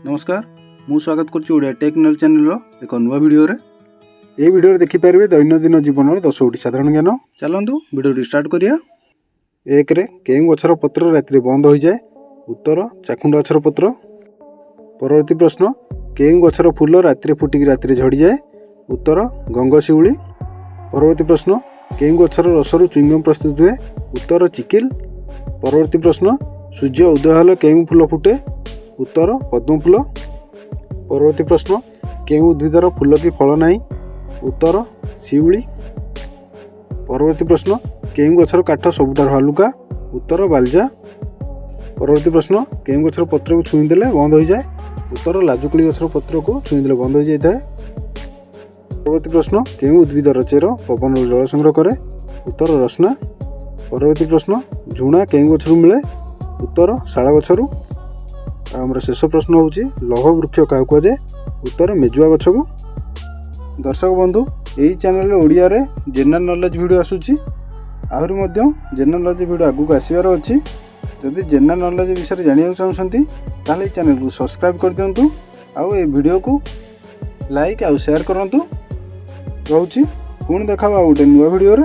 ନମସ୍କାର, ମୁଁ ସ୍ୱାଗତ କରୁଛି ଓଡ଼ିଆ ଟେକ୍ ନଲେଜ ଚ୍ୟାନେଲର ଏକ ନୂଆ ଭିଡ଼ିଓରେ। ଏହି ଭିଡ଼ିଓରେ ଦେଖିପାରିବେ ଦୈନନ୍ଦିନ ଜୀବନର 10 ଗୋଟି ସାଧାରଣ ଜ୍ଞାନ। ଚାଲନ୍ତୁ, ଭିଡ଼ିଓଟି ଷ୍ଟାର୍ଟ କରିବା। ଏକରେ, କେଉଁ ଗଛର ପତ୍ର ରାତିରେ ବନ୍ଦ ହୋଇଯାଏ? ଉତ୍ତର, ଚାଖୁଣ୍ଡ ଗଛର ପତ୍ର। ପରବର୍ତ୍ତୀ ପ୍ରଶ୍ନ, କେଉଁ ଗଛର ଫୁଲ ରାତିରେ ଫୁଟିକି ରାତିରେ ଝଡ଼ିଯାଏ? ଉତ୍ତର, ଗଙ୍ଗଶିଉଳି। ପରବର୍ତ୍ତୀ ପ୍ରଶ୍ନ, କେଉଁ ଗଛର ରସରୁ ଚୁଇଙ୍ଗମ୍ ପ୍ରସ୍ତୁତ ହୁଏ? ଉତ୍ତର, ଚିକିଲ। ପରବର୍ତ୍ତୀ ପ୍ରଶ୍ନ, ସୂର୍ଯ୍ୟ ଉଦୟ ହେଲେ କେଉଁ ଫୁଲ ଫୁଟେ? ଉତ୍ତର, ପଦ୍ମ ଫୁଲ। ପରବର୍ତ୍ତୀ ପ୍ରଶ୍ନ, କେଉଁ ଉଦ୍ଭିଦର ଫୁଲ କି ଫଳ ନାହିଁ? ଉତ୍ତର, ଶିଉଳି। ପରବର୍ତ୍ତୀ ପ୍ରଶ୍ନ, କେଉଁ ଗଛର କାଠ ସବୁଠାରୁ ହାଲୁକା? ଉତ୍ତର, ବାଲଜା। ପରବର୍ତ୍ତୀ ପ୍ରଶ୍ନ, କେଉଁ ଗଛର ପତ୍ରକୁ ଛୁଇଁ ଦେଲେ ବନ୍ଦ ହୋଇଯାଏ? ଉତ୍ତର, ଲାଜକୁଳି ଗଛର ପତ୍ରକୁ ଛୁଇଁ ଦେଲେ ବନ୍ଦ ହୋଇଯାଇଥାଏ। ପରବର୍ତ୍ତୀ ପ୍ରଶ୍ନ, କେଉଁ ଉଦ୍ଭିଦର ଚେର ପବନରୁ ଜଳ ସଂଗ୍ରହ କରେ? ଉତ୍ତର, ରସ୍ନା। ପରବର୍ତ୍ତୀ ପ୍ରଶ୍ନ, ଝୁଣା କେଉଁ ଗଛରୁ ମିଳେ? ଉତ୍ତର, ଶାଳ ଗଛରୁ। ଆଉ ଆମର ଶେଷ ପ୍ରଶ୍ନ ହେଉଛି, ଲୌହ ବୃକ୍ଷ କାହାକୁ କୁହାଯାଏ? ଉତ୍ତର, ମେଜୁଆ ଗଛକୁ। ଦର୍ଶକ ବନ୍ଧୁ, ଏହି ଚ୍ୟାନେଲରେ ଓଡ଼ିଆରେ ଜେନେରାଲ ନଲେଜ ଭିଡ଼ିଓ ଆସୁଛି। ଆହୁରି ମଧ୍ୟ ଜେନେରାଲ ନଲେଜ ଭିଡ଼ିଓ ଆଗକୁ ଆସିବାର ଅଛି। ଯଦି ଜେନେରାଲ ନଲେଜ ବିଷୟରେ ଜାଣିବାକୁ ଚାହୁଁଛନ୍ତି, ତାହେଲେ ଏହି ଚ୍ୟାନେଲକୁ ସବସ୍କ୍ରାଇବ୍ କରିଦିଅନ୍ତୁ ଆଉ ଏ ଭିଡ଼ିଓକୁ ଲାଇକ୍ ଆଉ ସେୟାର କରନ୍ତୁ। ରହୁଛି, ପୁଣି ଦେଖା ଆଉ ଗୋଟେ ନୂଆ ଭିଡ଼ିଓରେ।